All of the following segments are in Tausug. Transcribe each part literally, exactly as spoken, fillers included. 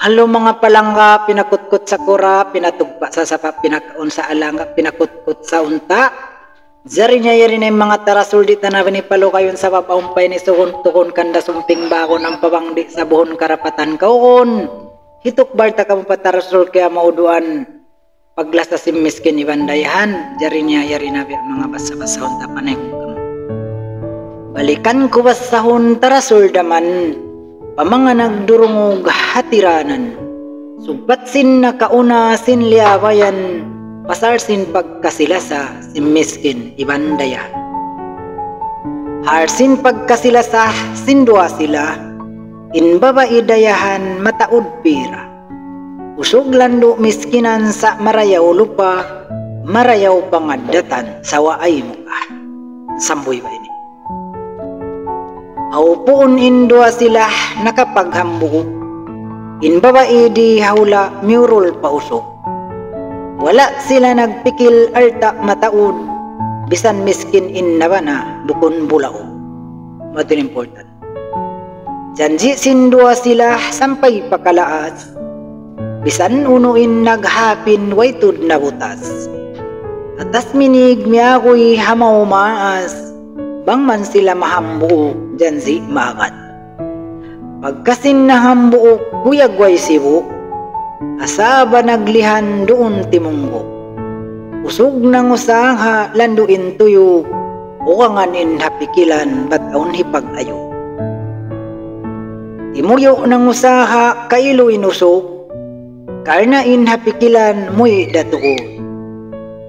Alu manga palangga, pinakutkut sa kura, pinatugpa' sa sapa, pinakaun sa alangga, pinakutkut sa unta'. Jari niya yari na in manga tarasul di' ta na binipalugayun sabab awn pa ini sugun-tugun kanda sumping bagun ampa bang di' sabuhun karapatan kaun. Hitukbal ta kamu pa tarasul kaya mauduan paglasa sin miskin iban dayahan, jari niya yari na biya' manga basa-basahun ta panay kamu. Balikan ku basahun tarasul daman, pa manga nagdurungug hatiranan. Sugpat sin nakauna sin liyabayan, pasal sin pagkasilasa sin miskin iban dayahan. Hal sin pagkasilasa sin duwa sila, in babai dayahan mataud pira. Usug landu' miskinan sa' marayaw lupa', marayaw pangaddatan, sa' waay muka. Sambuy ba ini? Aw puun in duwa sila nakapaghambuuk. In babai di ha hula' miyurul pa usug. Wala' sila nagpikil alta' mataud, bisan miskin in nabana bukun bulaug. Matin important. Janji' sin duwa sila sampay pa kalaas, bisan unu in naghapin way tuud nabutas. Atas minig miyaguy ha maumaas, bang man sila mahambuuk janji' maagad. Pagka sin nahambuuk kuyag way sibu', asaba naglihan duun timunggu'. Usug nangusaha landu' in tuyu', ugangan in ha pikilan bat awn hipag-ayu. Timuyu' nangusaha kailu in usug, karna' in ha pikilan muwi' da tuud.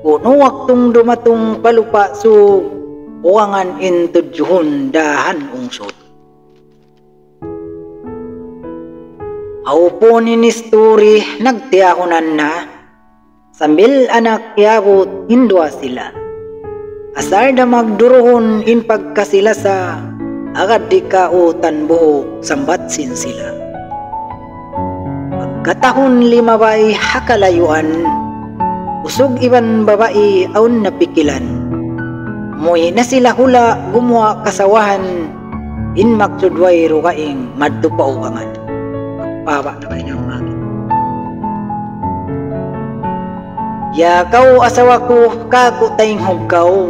Kunu' waktu dumatung pa lupa' sug, ugangan in tudjuhun dahan ungsud. Aw puun in isturi nagtiyahunan na, sambil anak yabut in duwa sila. Asal da magduruhun in pagkasilasa, agad di' kautan buhuk sambat sin sila. Pagkatahun limabay ha kalayuan, usug iban babai awn na pikilan. Muwi' na sila hula' gumuwa' kasawahan, in maksud way dugaing madtu pa ugangan. Paba na ba in magi? Ya kaw asawa ku, kāku' taynghug kaw,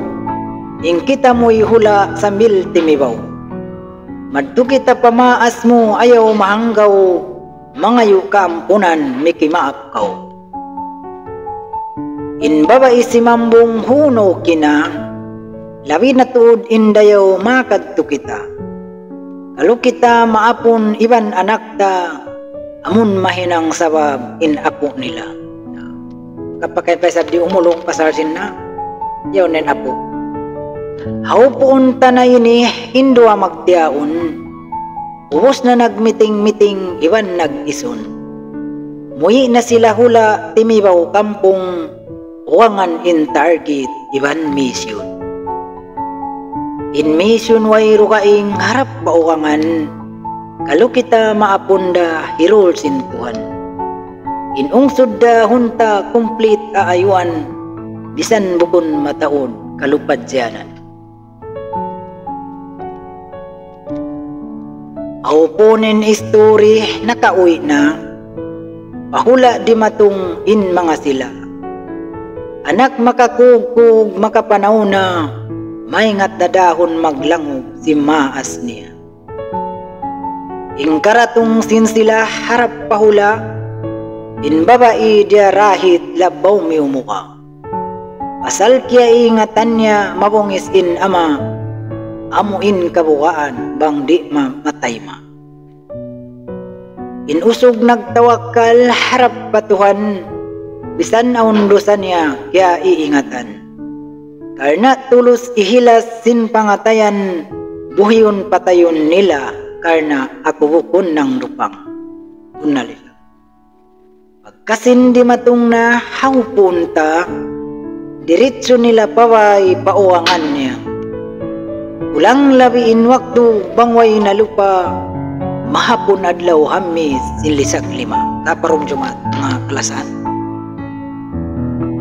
in kita muwi' hula' sambil timibaw. Madtu kita pa maas mu, ayaw mahanggaw, mangayu' kaampunan, mikimaap kaw. In babai simambung, hunaw kina, labi na tuud in dayaw makadtu kita. Kalu kita maapun iban anak ta, amun mahinang sabab in apu' nila. Kapakay pa isab di' umulung pasal sin na, yaun na in apu'. Hawpuun ta na ini in duwa magtiyaun, ubus na nagmiting-miting iban nag-isun. Muwi' na sila hula' timibaw kampung, ugangan in target iban mission. In mission way dugaing harap pa ugangan, kalu kita maapun da hirul sin Tuhan. In ungsud da hunta' complete aayuan, bisan bukun mataud kalu padjanan. Aw puun in isturi nakauwi' na, pa hula' dimatung in manga sila. Anak makakugkug makapanaw na, maingat na dahun maglangug sin maas niya. In karatung sin sila harap pa hula', in babai diyarahit labaw miyumuka. Pasal kiyaingatan niya mabungis in ama', amu in kabugaan bang di' ma-, matayma'. In usug nagtawakkal harap pa Tuhan, bisan awn dusa niya kiyaiingatan. Karna' tulus ihilas sin pangatayan, buhiun patayun nila karna' aku bukun nangdupang. Bunnal isab. Pagka sin dimatung na hawpuun ta, diritsu nila pa bay pa ugangan niya. Kulang labi in waktu bang way na lupa, mahapun adlaw Hamis sin lisag lima. Kaparung Jumaat, manga kalasahan.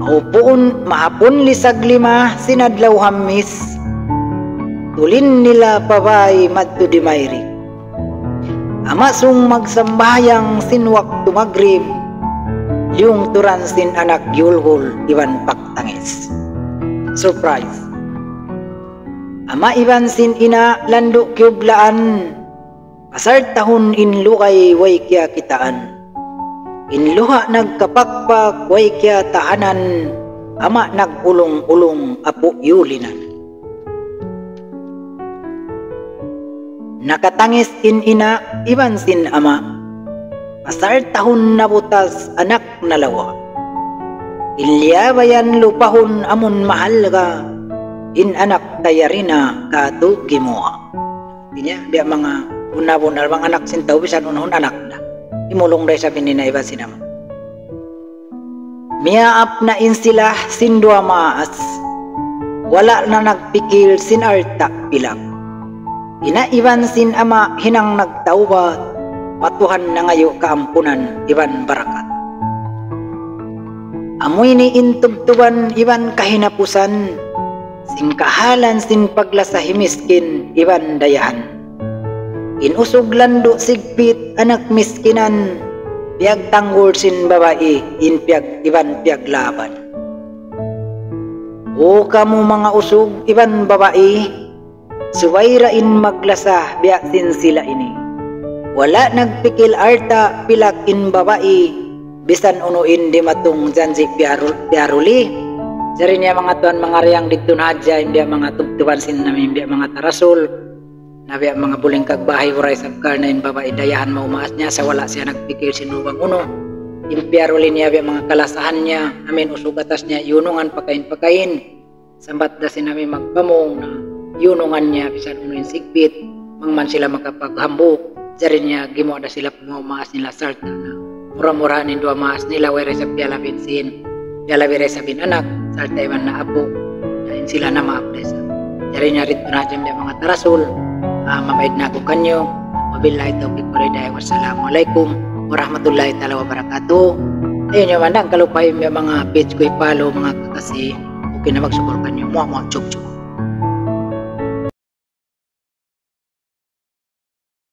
Hawpuun, mahapun lisag lima sin adlaw Hamis, tulin nila pa bay madtu di mayri. Ama' sung magsambahayang sin waktu magrib, liyungturan sin anak giyulgul iban pagtangis. Surprise. Ama' iban sin ina' landu' kiyublaan, pasal tahun in lugay way kiyakitaan. In luha' nagkapakpak way kiyatahanan, ama' nag-ulung-ulung apu' yulinan. Nakatangis in ina' iban sin ama'. Pasal tahun nabutas anak nalawa'. In liyabayan lupahun amun mahalga', in anak ta yari na katu' gimuwa'. Inya, biya' manga bunal-bunal manga anak sin tau bisan unhun anak na. Imulung da isab in ina' iban sin ama'. Miyaap na in sila sin duwa maas. Wala' na nagpikil sin alta' pilak. Ina' iban sin ama' hinang nagtawbat, pa Tuhan nangayu' kaampunan iban barakat. Amu ini in tubtuban iban kahinapusan, sin kahalan sin paglasa hi miskin iban dayahan. In usug landu' sigpit anak miskinan, piyagtanggul sin babai in piyag-, iban piyaglaban. O kamu manga usug iban babai, subay da in maglasa biya' sin sila ini. Wala' nagpikil alta' pilak in babai, bisan unu in dimatung janji' piyarul-, piyaruli. Jari niya manga tuwan manga riyang didtu na hadja in biya' manga tubtuban sin nami in biya' manga tarasul. Na biya' manga buling kagbahay uray sabkal na in babai dayahan maumaas niya, sa' wala' siya nagpikil sin bang unu. In piyaruli niya biya' manga kalasahan niya, amin usug atas niya, iyunungan pakain-pakain. Sambat da sin nami magpamung na iyunungan niya bisan unu in sigpit, bang man sila makapaghambuuk, jari niya gimuwa' da sila pamung maas nila sarta' na mura-murahan in duwa maas nila, way da isab piyalabin sin, piyalabi da isab in anak, sarta' iban na apu', na in sila na maap da isab. Jari niya didtu na hadja in biya' manga tarasul, ah, mamaid na aku kaniyu. Wabillahi tawfiq wal hidayah. Wassalamu alaykum warahmatullahi taala wabarakatuh. Ayaw niyu man da kalupahi in biya' manga page ku i-follow, manga kakasi. Okay na, magsukul kaniyu. Muwa, muwa, chuk, chuk.